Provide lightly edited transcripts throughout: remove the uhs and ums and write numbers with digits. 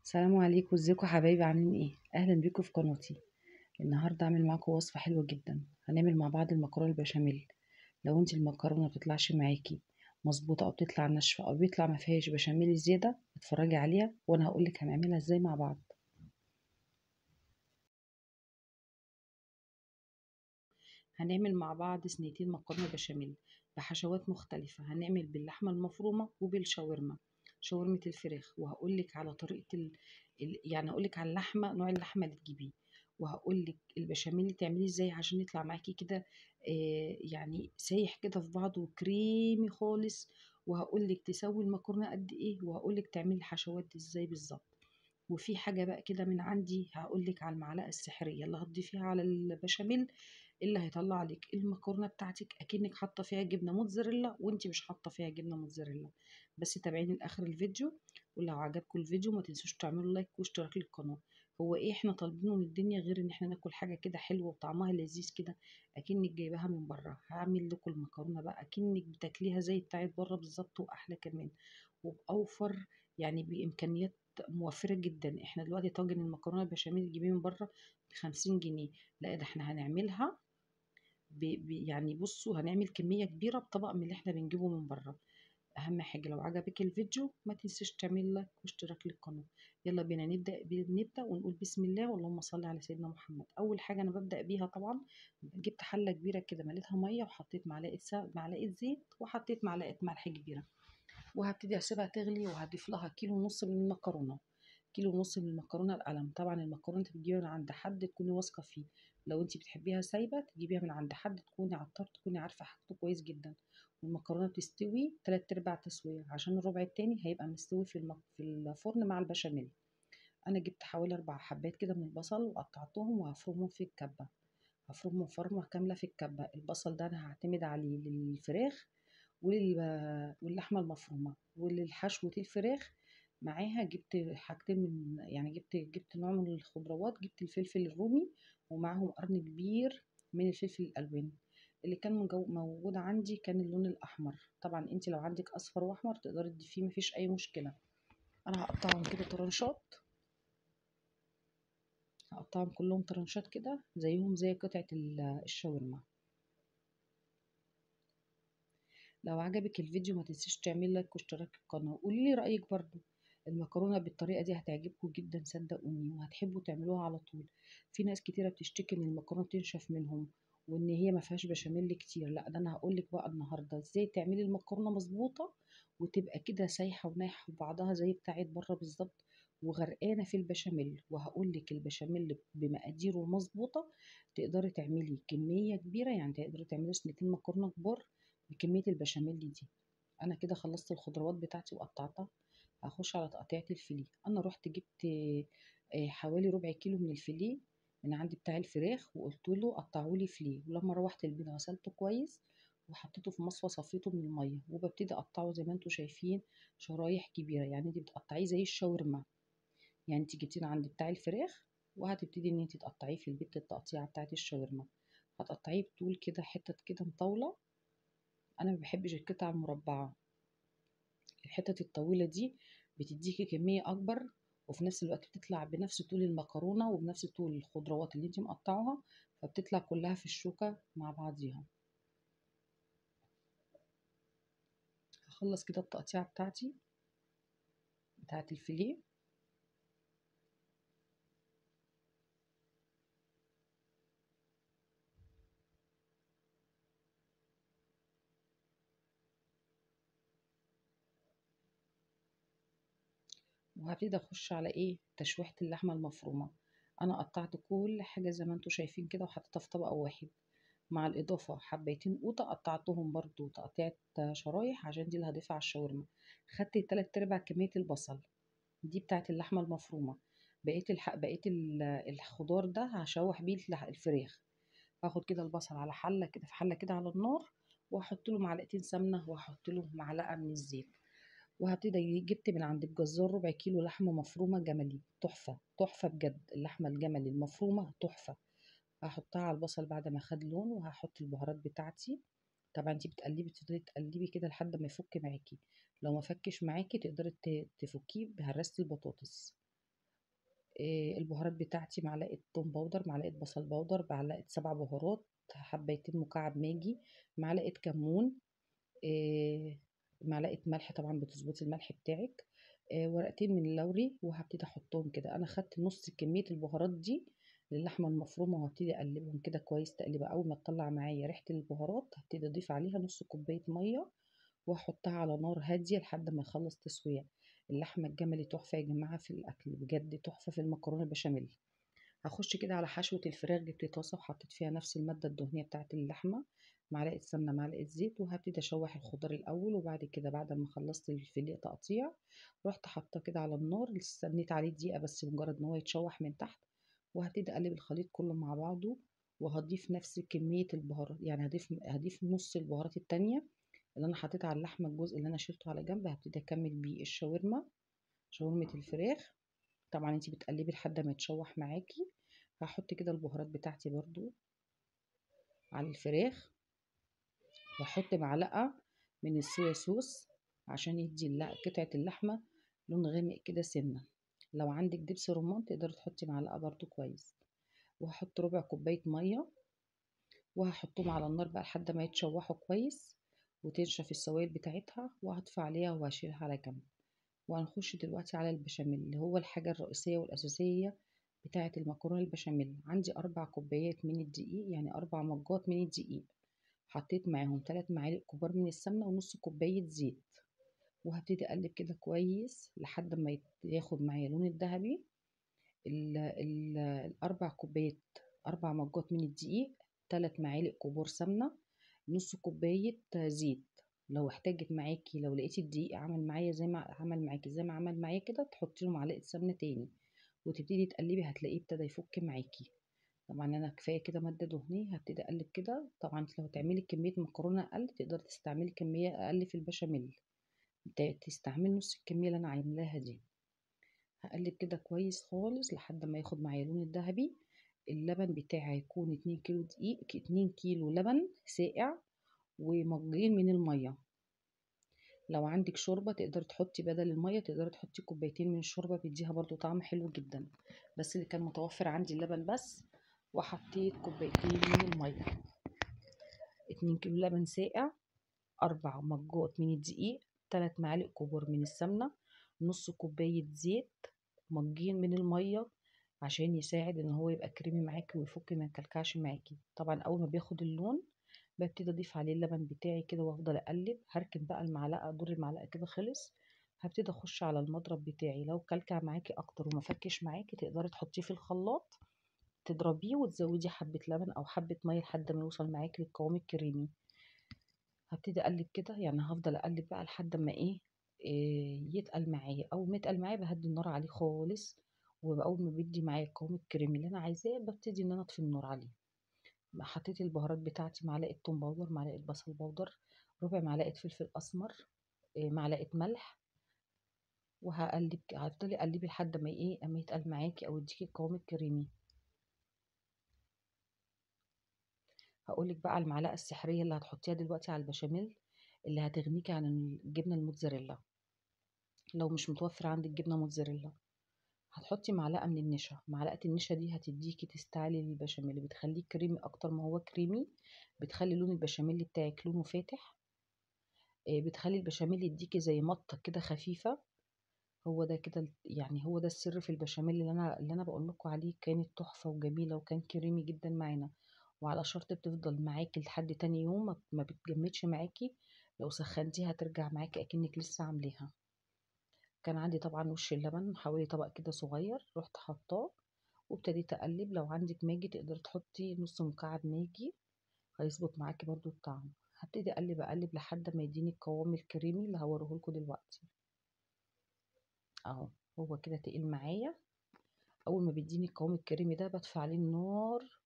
السلام عليكم، ازيكم حبايبي؟ عاملين ايه؟ اهلا بيكم في قناتي. النهارده هعمل معاكم وصفه حلوة جدا. هنعمل مع بعض المكرونه البشاميل. لو انت المكرونه ما بتطلعش معاكي مظبوطة او بتطلع ناشفة او بيطلع ما فيهاش بشاميل زيادة، اتفرجي عليها وانا هقولك هنعملها ازاي مع بعض. هنعمل مع بعض صينيتين مكرونه بشاميل بحشوات مختلفة. هنعمل باللحمه المفرومه وبالشاورما، شاورمه الفراخ، وهقولك على طريقه يعني هقولك على اللحمة، نوع اللحمة اللي تجيبيه، وهقولك البشاميل اللي تعمليه ازاي عشان يطلع معاكي كده يعني سايح كده في بعضه وكريمي خالص، وهقولك تسوي المكرونه قد ايه، وهقولك تعملي الحشوات دي ازاي بالظبط. وفي حاجة بقى كده من عندي هقولك على المعلقة السحريه اللي هتضيفيها على البشاميل اللي هيطلع لك المكرونه بتاعتك اكنك حاطه فيها جبنه موتزاريلا وانت مش حاطه فيها جبنه موتزاريلا. بس تابعيني لاخر الفيديو، ولو عجبكم الفيديو ما تنسوش تعملوا like واشتراك للقناة. هو ايه احنا طالبينه من الدنيا غير ان احنا ناكل حاجة كده حلوة وطعمها لذيذ كده اكنك جايباها من بره؟ هعمل لكم المكرونه بقى اكنك بتاكليها زي بتاعت بره بالظبط واحلى كمان، وباوفر يعني بامكانيات موفره جدا. احنا دلوقتي طاجن المكرونه البشاميل تجيبيه من بره ب50 جنيه، لا ده احنا هنعملها يعني بصوا هنعمل كمية كبيرة بطبق من اللي احنا بنجيبه من بره. اهم حاجة لو عجبك الفيديو ما تنسيش تعمل like واشتراك للقناة. يلا بينا نبدا ونقول بسم الله واللهم صل على سيدنا محمد. اول حاجة انا ببدا بيها طبعا جبت حله كبيرة كده مليتها مية وحطيت معلقه زيت وحطيت معلقه ملح كبيرة، وهبتدي اسيبها تغلي، وهضيف لها 1.5 كيلو من المكرونه، 1.5 كيلو من المكرونه القلم. طبعا المكرونه انت بتجيبيها من عند حد تكوني واثقة فيه، لو انت بتحبيها سايبه تجيبيها من عند حد تكوني عطار، تكوني عارفه حاجته كويس جدا. والمكرونه بتستوي 3/4 تسويه عشان الربع التاني هيبقى مستوي في الفرن مع البشاميل. انا جبت حوالي 4 حبات كده من البصل وقطعتهم وهفرمهم في الكبه، هفرمهم فرمه كاملة في الكبه. البصل ده انا هعتمد عليه للفراخ واللحمة المفرومه وللحشوه الفراخ معاها. جبت حاجتين من يعني جبت نوع من الخضروات، جبت الفلفل الرومي ومعاهم قرن كبير من الفلفل الالوان. اللي كان موجود عندي كان اللون الاحمر، طبعا انت لو عندك اصفر واحمر تقدري تضيفيه مفيش اي مشكلة. انا هقطعهم كده طرنشات، هقطعهم كلهم طرنشات كده زيهم زي قطعه الشاورما. لو عجبك الفيديو ما تنسيش تعملي like واشتراك القناة، وقولي لي رايك برضو. المكرونه بالطريقة دي هتعجبكم جدا صدقوني، وهتحبوا تعملوها على طول. في ناس كتيرة بتشتكي ان المكرونه بتنشف منهم وان هي ما فيهاش بشاميل كتير، لا ده انا هقولك بقى النهارده ازاي تعملي المكرونه مظبوطة وتبقى كده سايحه ونايحه في بعضها زي بتاعت بره بالظبط وغرقانه في البشاميل. وهقولك البشاميل بمقاديره المظبوطه تقدري تعملي كمية كبيرة، يعني تقدري تعملي صينيتين مكرونه كبار بكمية البشاميل دي. انا كده خلصت الخضروات بتاعتي وقطعتها، هخش على تقطيعه الفيليه. انا رحت جبت حوالي 1/4 كيلو من الفيليه من عندي بتاع الفراخ، وقلت له قطعوا لي فيليه. ولما روحت البيت غسلته كويس وحطيته في مصفى صفيته من المية، وببتدي اقطعه زي ما انتم شايفين شرايح كبيرة، يعني انت بتقطعيه زي الشاورما. يعني انت جبتيه عند بتاع الفراخ وهتبتدي ان انت تقطعيه في البيت التقطيعه بتاعه الشاورما. هتقطعيه بطول كده حتت كده مطولة، انا ما بحبش القطع المربعه، الحتت الطويلة دي بتديكي كمية اكبر وفي نفس الوقت بتطلع بنفس طول المكرونه وبنفس طول الخضروات اللي انت مقطعاها، فبتطلع كلها في الشوكة مع بعضيها. هخلص كده التقطيعه بتاعتي بتاعت الفيليه. وهبتدي اخش على ايه تشويحه اللحمة المفرومه. انا قطعت كل حاجة زي ما انتم شايفين كده وحطيتها في طبق واحد، مع الاضافة حبيتين قوطه قطعتهم برضو تقطيعه شرايح عشان دي اللي هضيفها على الشاورما. خدت 3/4 كمية البصل دي بتاعه اللحمة المفرومه، بقية الخضار ده هشوح بيه الفراخ. هاخد كده البصل على حله كده، في حله كده على النار، وهحط له معلقتين سمنه وهحط له معلقه من الزيت. وهبتدي جبت من عند الجزار 1/4 كيلو لحمه مفرومه جملي، تحفة تحفة بجد اللحمة الجملي المفرومه تحفة. هحطها على البصل بعد ما خد لون، وهحط البهارات بتاعتي. طبعا انتي بتقلبي، تفضلي تقلبي كده لحد ما يفك معاكي. لو ما فكش معاكي تقدري تفكيه بهرسه البطاطس. البهارات بتاعتي معلقه توم powder، معلقه بصل powder، معلقه 7 بهارات، حبايتين مكعب ماجي، معلقه كمون، معلقه ملح، طبعا بتظبطي الملح بتاعك، ورقتين من اللوري، وهبتدي احطهم كده. انا خدت نص كمية البهارات دي للحمه المفرومه، وهبتدي اقلبهم كده كويس تقليبه. اول ما تطلع معايا ريحه البهارات هبتدي اضيف عليها نص كوباية مية، واحطها على نار هادية لحد ما يخلص تسويه. اللحمة الجملي تحفة يا جماعة في الاكل، بجد تحفة في المكرونه البشاميل. هخش كده على حشوه الفراخ. جبت طاسه وحطيت فيها نفس المادة الدهنية بتاعه اللحمة، معلقه سمنه، معلقه زيت، وهبتدي اشوح الخضار الاول. وبعد كده بعد ما خلصت الفيليه تقطيع رحت حاطاه كده على النار، استنيت عليه دقيقة بس مجرد ان هو يتشوح من تحت، وهبتدي اقلب الخليط كله مع بعضه. وهضيف نفس كمية البهارات، يعني هضيف نص البهارات التانية اللي انا حطيتها على اللحمة، الجزء اللي انا شلته على جنب هبتدي اكمل بيه الشاورما، شاورمه الفراخ. طبعا انتي بتقلبي لحد ما يتشوح معاكي. هحط كده البهارات بتاعتي برضو على الفراخ، واحط معلقه من الصويا صوص عشان يدي قطعه اللحمة لون غامق كده سنة. لو عندك دبس رمان تقدري تحطي معلقه برضو كويس. وهحط ربع كوباية مية، وهحطهم على النار بقى لحد ما يتشوحوا كويس وتنشف السوائل بتاعتها، وهطفي عليها وهشيلها على جنب. وهنخش دلوقتي على البشاميل اللي هو الحاجة الرئيسية والاساسيه بتاعه المكرونه البشاميل. عندي 4 كوبايات من الدقيق، يعني 4 مجات من الدقيق، حطيت معاهم 3 معالق كبار من السمنة ونص كوباية زيت، وهبتدي اقلب كده كويس لحد ما ياخد معايا لون الذهبي. ال4 كوبايات، 4 مجات من الدقيق، 3 معالق كبار سمنه، نص كوباية زيت. لو احتاجت معاكي، لو لقيتي الدقيق عمل معايا زي ما عمل معاكي زي ما عمل معايا كده، تحطي له معلقه سمنه تاني وتبتدي تقلبي، هتلاقيه ابتدى يفك معاكي. طبعا انا كفاية كده مادة دهنية، هبتدي اقلب كده. طبعا انت لو هتعملي كمية مكرونه اقل تقدري تستعملي كمية اقل في البشاميل، تستعملي نص الكمية اللي انا عاملاها دي. هقلب كده كويس خالص لحد ما ياخد معايا اللون الذهبي. اللبن بتاعي هيكون 2 كيلو دقيق، 2 كيلو لبن ساقع، ومجين من المية. لو عندك شوربة تقدري تحطي بدل المية، تقدري تحطي كوبايتين من الشوربة، بيديها برضو طعم حلو جدا. بس اللي كان متوفر عندي اللبن بس، وحطيت كوبايتين من المية. 2 كيلو لبن ساقع، 4 مجات من الدقيق، 3 معالق كبار من السمنة، نص كوباية زيت، مجين من المية عشان يساعد ان هو يبقى كريمي معاكي ويفك ما يكلكعش معاكي. طبعا اول ما بياخد اللون ببتدي اضيف عليه اللبن بتاعي كده وافضل اقلب. هركن بقى المعلقة، دور المعلقة كده خلص، هبتدي اخش على المضرب بتاعي. لو كلكع معاكي اكتر وما فكش معاكي تقدري تحطيه في الخلاط تضربيه وتزودي حبه لبن او حبه مية لحد ما يوصل معاكي للقوام الكريمي. هبتدي اقلب كده، يعني هفضل اقلب بقى لحد ما إيه يتقل معايا. اول ما يتقل معايا بهدي النار عليه خالص، واول ما بيدي معايا القوام الكريمي اللي انا عايزاه ببتدي ان انا اطفي النار عليه. حطيت البهارات بتاعتي، معلقه توم powder، معلقه بصل powder، ربع معلقه فلفل اسمر، معلقه ملح، وهقلب. هتفضلي قلبي لحد ما اما يتقل معاكي او يديكي القوام الكريمي. هقولك بقى على المعلقة السحريه اللي هتحطيها دلوقتي على البشاميل اللي هتغنيكي عن الجبنة الموتزاريلا. لو مش متوفر عندك جبنه موتزاريلا هتحطي معلقه من النشا. معلقه النشا دي هتديكي تستعلي للبشاميل، بتخليه كريمي اكتر ما هو كريمي، بتخلي لون البشاميل بتاعك لونه فاتح، بتخلي البشاميل يديكي زي مطه كده خفيفة. هو ده كده، يعني هو ده السر في البشاميل اللي انا بقول لكم عليه. كانت تحفة وجميلة وكان كريمي جدا معانا، وعلى شرط بتفضل معاكي لحد تاني يوم، ما بتجمدش معاكي. لو سخنتيها هترجع معاكي اكنك لسه عاملاها. كان عندي طبعا وش اللبن حوالي طبق كده صغير، رحت حطاه وابتديت اقلب. لو عندك ماجي تقدر تحطي نص مكعب ماجي، هيظبط معاكي برضو الطعم. هبتدي اقلب اقلب لحد ما يديني القوام الكريمي اللي هوريهولكوا دلوقتي اهو. هو كده تقيل معايا. اول ما بيديني القوام الكريمي ده بطفي عليه النار،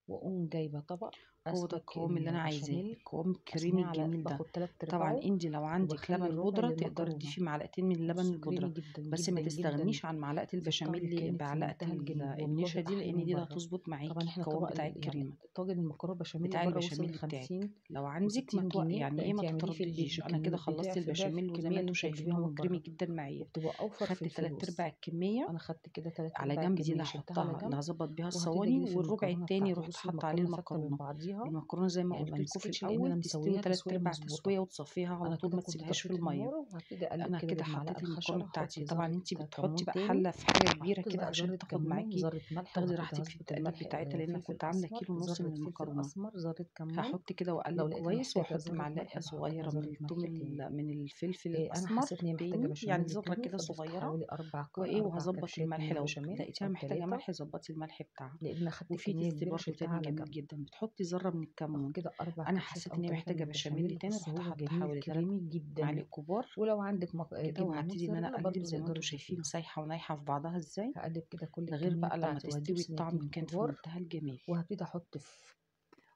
واقوم جايبه طبق هو ده اسمك القوام اللي انا عايزاه، البشاميل. القوام الكريمي قسميه على، الجميل ده. باخد 3 طبعا ارباعه انت لو عندك وبخلي لبن الربع بودرة تقدري للمكرونه. تضيفي معلقتين من اللبن بصوا البودرة، كريمي جدا بس ما جدا جدا تستغنيش عن معلقة في الطعم، البشاميل كانت في بعلقة منتهى الجمال والله النشا دي، احلى لان من دي اللي بره. هتظبط طبعا معاكي احنا القوام طبق بتاع يعني الكريمة طاجن المكرونه بشاميل بتاع بره وصل البشاميل بتاعك. ل50 لو عندك ما و60 تو... جنيه، يعني لا ايه، انت ما اعمليه في البيت تتردديش. انا كده خلصت بضعف ضعف البشاميل وزي الكمية ما اللي انتم انت شايفين هتجيبيها هو من كريمي بره، جدا معايا. وبتبقى اوفر في خدت تلات الفلوس. ارباع الكمية انا خدت كده 3 على ارباع جنب، دي الكمية اللي شلتها على هحطها اللي جنب، هظبط بيها وهبتدي الصواني، اجري في والربع المكرونه التاني بتاعتي. رحت بصوا حاطه عليه المكرونه فكه من المكرونه. بعضيها، المكرونه زي ما يعني ما قلت لكم في مسكتش لان الاول انا تستوي مسويها تلات تسويه ارباع مظبوطة. تسويه وتصفيها على انا طول، كده ما كنت تسيبهاش في طفيت المية. النار، وهبتدي اقلب انا كده كده بالمعلقه حطيت الخشب، المكرونه هحط بتاعتي. طبعا ذره انتي بتحطي كمون بقى تاني، حله في حاجة كبيرة هحط كده بقى عشان ذره تاخد كمون معاكي، وذره ملح، تاخدي وهبتدي راحتك في هظبط التقليب الملح، بتاعتها، لان فلفل كنت عامله اسمر، كيلو ونص ذره من فلفل المكرونه. اسمر، ذره كمون. هحط كده واقلب لو لقيتها كويس، محتاجه واحط ذره ملح معلقه بحط لها صغيرة من ذره الثوم ملح تاني. من الفلفل انا الاسمر حسيت ان هي محتاجه تاني، يعني بشاميل ذره تاني، كده فضفت صغيرة. حوالي وايه، اربع وهظبط كبشات من الملح، لو البشاميل لقيتيها او محتاجه 3، ملح ظبطي الملح بتاعها. لان اخدت وفي كمية taste كبيرة برضو شلتها تاني على جميل جنب. جدا، بتحطي ذره من باخد الكمون. كده 4 انا كبشات حسيت او ان هي 3 من محتاجه بشاميل البشاميل. تاني، بص رحت هو حاطه جميل حوالي 3 كريمي جدا. معالق كبار ولو عندك كده. جبنه وهبتدي ان انا موتزاريلا اقلب برضو زي ما تقدري انتم شايفين تضيفيها. سايحه ونايحه في بعضها ازاي. هقلب كده كل ده غير الكمية بقى لما بتاعتي، وهجيب تستوي الطعم صينيتين كان في كبار، منتهى الجمال. وهبتدي احط في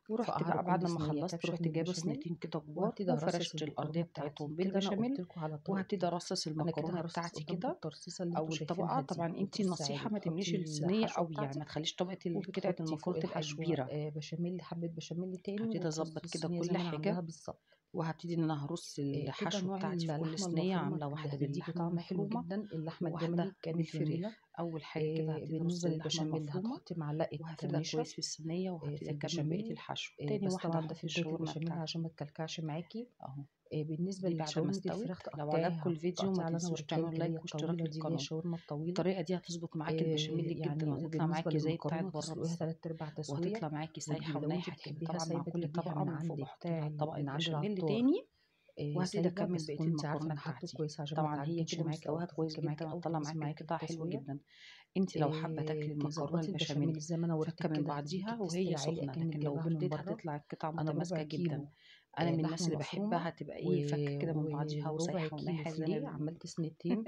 ورحت قعر بقى بعد كل ما صينية خلصت كبشة رحت من جايبه البشاميل، صينيتين كده كبار، وهبتدي هرصص وفرشت الارضية المكرونه بتاعتي بتاعتهم كده. انا بالبشاميل، قلت لكم على طريقه وهبتدي ارصص انا كده المكرونه هرصص بتاعتي قدامكم كده الترصيصه اللي انتوا اول طبقه. شايفينها دي. طبعا انتي بترصي عادي، النصيحة ما بتحطي تمليش الصينية الحشوه قوي، يعني ما بتاعتك، تخليش طبقه قطعه وبتحطي فوق المكرونه تبقى الحشوه كبيرة. بشاميل، حبه بشاميل تاني، هبتدي وترصي اظبط كده الصينية زي كل ما انا عاملاها حاجة، بالظبط. وهبتدي ان انا هرص كده الحشو نوع بتاعتي في كل اللحمة صينية. المفرومه عامله اللي واحدة هتديكي باللحمه طعم حلو المفرومه جدا. اللحمة الجملي وواحدة كانت جميلة. بالفراخ. اول حاجة كده هبتدي ارص بالنسبة اللحمة للبشاميل المفرومه هتحطي معلقه وهفردها نشا كويس في الصينية، في وهبتدي اكمل بقية البشاميل، الحشو. تاني بس واحدة طبعا ده هحط في بداية الشاورما البشاميل بتاعتي عشان ما تكلكعش معاكي. اهو. بالنسبة دي بعد ما لشاورمه استوت. الفراخ لو عجبكم تقطعيها الفيديو التقطيعه ما اللي انا تنسوش وريتها تعملوا لك اللي هي like واشتراك الطويلة دي، اللي هي للقناة. الشاورما الطويلة. الطريقة دي هتظبط معاكي البشاميل جدا، يعني وهتطلع وبالنسبة معاكي زي بتاعت للمكرونه بره تسلقيها بالظبط، 3 ارباع تسويه، وهتطلع معاكي وتجيبي سايحه لو انت ونايحه كده. بتحبيها طبعا مع سايبه كل تجيبيها طبقه من من فوق عند بحط لها بتاع طبقه من عند بشاميل العطار تاني، وهبتدي سايبه، اكمل بس بقية تكون انت عارفه المكرونه ان حاجته بتاعتي. كويسة عشان ما طبعا هي تعجنش كده معاكي او مستواها كويس تفك جدا، معاكي او هتطلع تبوظ معاكي معاكي في القطع حلوة التسوية. جدا. انت لو حابة تاكلي المكرونه تظبطي البشاميل البشاميل زي ما انا فكه وريتك من كده، هتديكي بعضيها ال taste وهي العالي سخنة، اكنك لكن لو جايباها من بردت بره. هتطلع القطع انا بربع متماسكة جدا. كيلو انا من الناس لحمه اللي مفرومه بحبها تبقى ايه، فكه كده من بعضيها وربع وسايحه كيلو ونايحه زي ما فيليه، بيقولوا. عملت صينيتين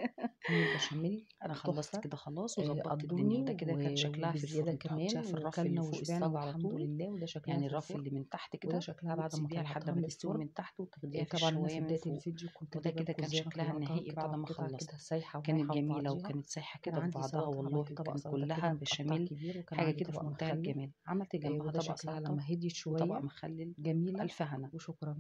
من البشاميل انا خلصت تحفة. كده خلاص وظبطت الدنيا، قضوني وده كده كان شكلها في وبزياده الفرن. بتحطيها كمان، في الرف اللي وكلنا فوق وشبعنا الصاج على والحمد طول، لله. وده شكلها يعني في الرف الفرن، اللي من تحت وده كده، شكلها بعد ما وتسيبيها لحد طلعتها ما من تستوي الفرن. من تحت، وتاخديها في طبعا انا الشوايه في من بداية فوق. الفيديو كنت وده جايبه كده لكم كان ازاي انا شكلها طلعتها النهائي قطع بعد ما قطع خلصت. كده سايحه كانت ونايحه في جميلة بعضيها. وكانت سايحه كان كده في عندي بعضها سلطة، والله، عملت طبق وكانت سلطة كده كلها متقطع بشاميل، كبير، وكان حاجة عندي كده في طبق منتهى مخلل. الجمال. عملت جنبها وده طبق شكلها سلطة لما هديت وطبق شوية مخلل. جميلة. الف هنا. وشكرا.